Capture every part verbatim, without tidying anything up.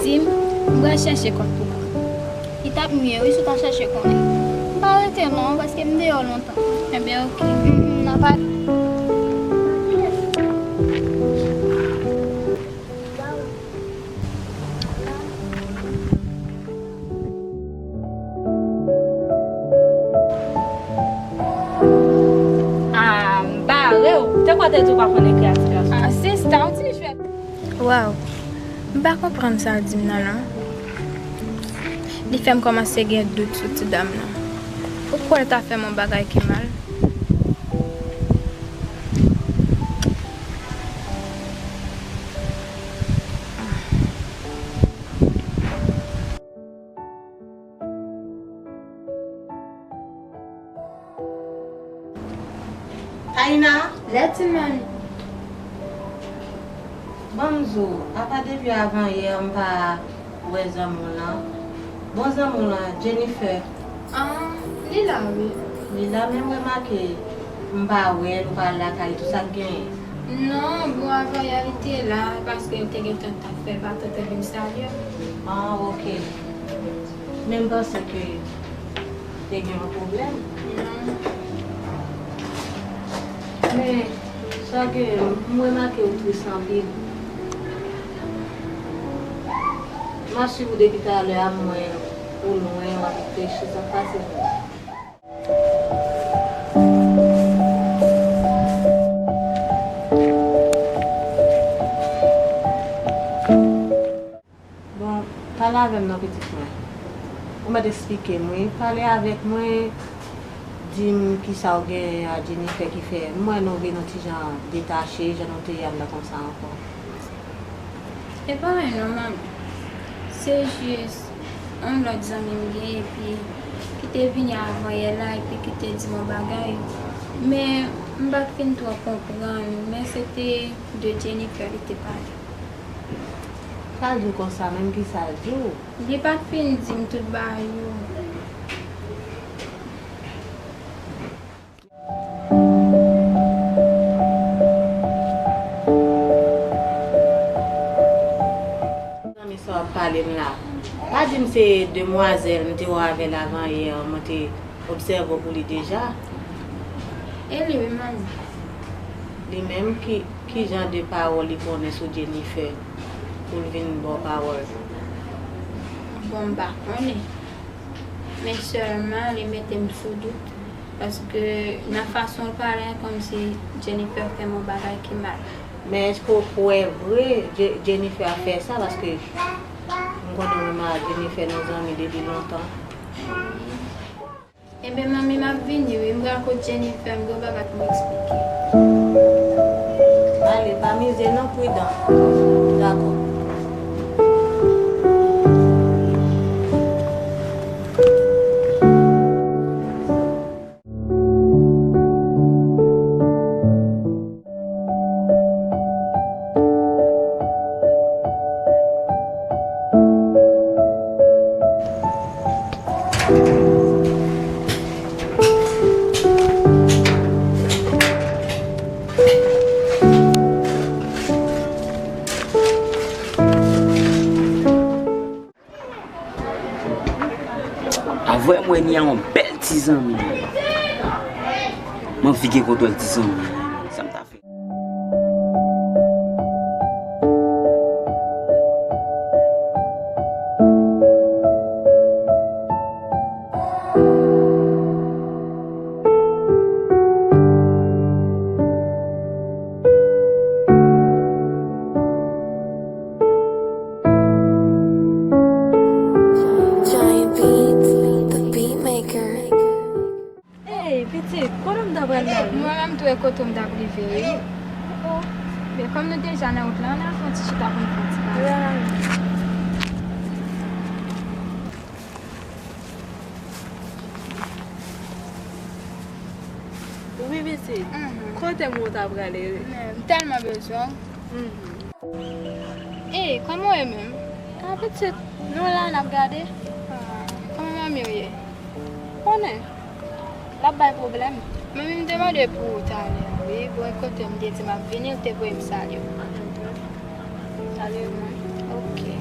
Di m, m pral chèche kòb pou ou. Li t ap mye, wi, si w ta chèche konnen. M pa rete non, paske m deyò lontan. Enben, oke. Mm, mm, n ap ale. Ah, m bare w. Te kwè te di w pa konn ekri a ti gason. Ah, sista, yon ti jwèt. Waw, m pa konprann sa l di m nan non. Li fè m kòmanse gen dout sou ti dam nan. Ou kwè l ta fè m yon bagay ki mal? Taina! Lè ti manmi. Ban m di w, apa depi avanyè m pa wè zanmi w lan? Bon, zanmi w lan, Jennifer. Ah, li la, wi. Li la, men m remake m pa wè l, ou pa lakay li, tou sa k genyen? Non, bon, avanyè li te la, paske l te gentan t ap fè vakann, epi m salye l. Ah, oke. Men m panse ke te gen yon pwoblèm. Non. Men, sa ke m remake ou tris anpil. M ap swiv ou depi talè a, m wè ou lwen, w ap reflechi, sa k pase menm? Bon, pale avè m non, pitit mwen. Ou mèt eksplike m, wi. Pale avèk mwen, di m kisa w genyen a Jennifer ki fè m wè nou vin yon ti jan detache, jan nou te ye a, m pa konn sa ankò. E pa anyen non, manmi. Se jis yon lòt zanmi m gen, epi ki te vini avanyè la, epi ki te di m yon bagay. Men, m pa t fin twò konprann, men se te de Jennifer li te pale. Sa l di w konsa menm, kisa l di w? Li pa t fin di m tout bagay yo. Zanmi sa w ap pale m la, pa di m se demwazèl m te wè avè l avanyè, mwen te obsève w pou li deja. E li menm, manmi? Li menm, ki, ki jan de pawòl li konnen sou Jennifer pou l vin ba w pawòl? Bon, m pa konnen. Men sèlman, li mete m sou dout. Paske nan fason l pale a, kòmsi Jennifer fè m yon bagay ki mal. Men èske w kwè vre Je- Jennifer ap fè sa? Paske m konnen w menm ak Jennifer nou zanmi depi lontan. Enben, manmi, m ap vini, wi. M pral kot Jennifer, m gen yon bagay pou m eksplike. Ale, pa mize non, pridan. Dakò. Avè mwen ni a yon bèl ti zanmi. Mwen anvi gen kontwòl ti zanmi. Sa m ta fè? Giant Beats, the beat maker. Ey, pitit, kote m ta pral la? Mwen menm tou e kote m t ap rive, wi. Men kòm nou deja nan wout la, ann al fè yon ti chita pou n fè yon ti pale. Wi, pitit. Mhm. Kote m ou ta prale? Men, m tèlman bezwen w. Mhm. Ey, kòman w ye menm? Ah, pitit, nou la, n ap gade. Ah, kòman manmi w ye? Konnen, l ap bay pwoblèm. Manmi m te mande pou ou talè a, wi. Bon, e kote m te di m ap vini, l te voye m salye w. Salye mwen. Oke.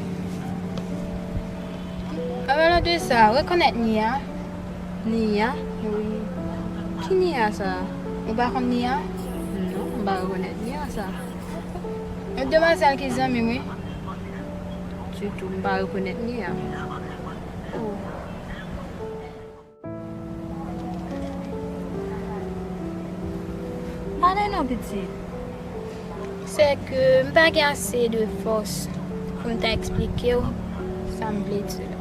An palan de sa, rekonèt Nia? Nia? Wi. Ki Nia sa? Ou pa konn Nia? Non, m pa rekonèt Nia sa. Yon demwazèl ki zanmi m, wi. Ditou, m pa rekonèt Nia. Oh. Pale non, pitit. Se ke m pa gen ase de fòs pou m ta eksplike w sa m vle di la.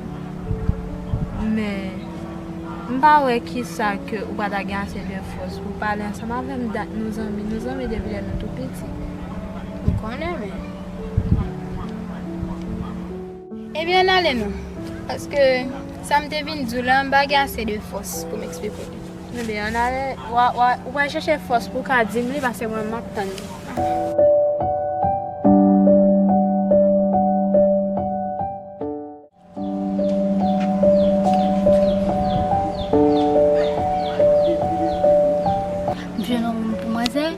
Men, m pa wè kisa ke ou pa ta gen ase de fòs pou pale ansanm avè m. Dat nou zanmi, nou zanmi depi lè nou tou piti. M konnen, men. Ebyen, ann ale non. Paske sa m te vin di w la, m pa gen ase de fòs pou m eksplike w li. Ebyen, ann ale, w a, w a, ou pral chèche fòs pou w ka di m li, paske mwen, m ap tann li. M jwenn yon demwazèl,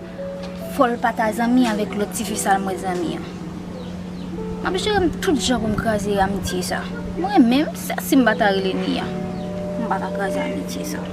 fò l pa ta zanmi avèk lòt tifi sa l mwen zanmi an. M ap jere m tout jan pou m kraze amitye sa. Mwen menm, sa si m pa ta rele Nia, m pa ta kraze amitye sa.